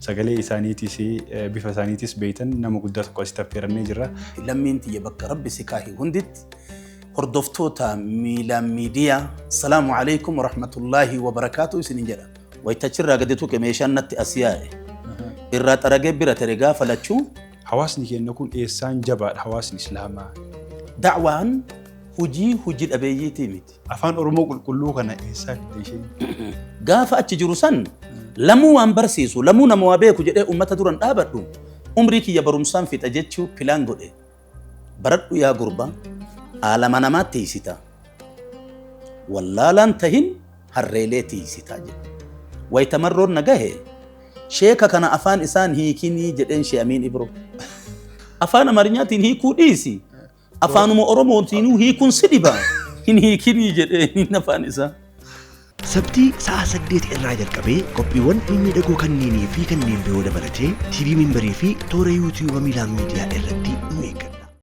Sagalee isaaniitis bifa isaaniitis beektan nama guddaa tokko asitti affeerannee jirra. Lammiin tiyya bakka Rabbi si kaahe hunditti hordoftoota Miilaan Miidiyaa, Salaamu alaikum warahmatullaahi wabarakaatu isinin jedha. Wayitachirraa gadi tuqe meeshaan natti as yaa'e. Irraa xaragee bira tere gaafa lachuu. Hawaasni keenya kun eessaan jabaadha, hawaasni Islaamaa? Da'waan hujii hojii dhabeeyyiitii miti. Afaan Oromoo qulqulluu kana eessaa fidde isheen? Gaafa achi jiru san lamuu waan barsiisu, lamuu nama waa beeku jedhee ummata duran dhaabadhu, umrii kiyya barumsaan fixa jechuu pilaan godhe. Baradhu yaa gurba, aalama namaa tiisita. Wallaalaan tahin harreelee tiisitaa jedhe. Wayita marroon na gahe, sheeka kana afaan isaan hiikinii jedheen Shee Amiin Ibro. Afaan Amaarinyaatiin hiikuu dhiisi. Afaanuma Oromootiinuu hiikuun si dhiba. Hin hiikinii jedheen afaan isaa. Sabtii sa'a 8 irraa jalqabee qophiiwwan mimmiidhagoo kanneenii fi kanneen biroo dabalatee TV Minbarii fi toora YouTube Miilaan Miidiyaa irratti nu eeggadhaa.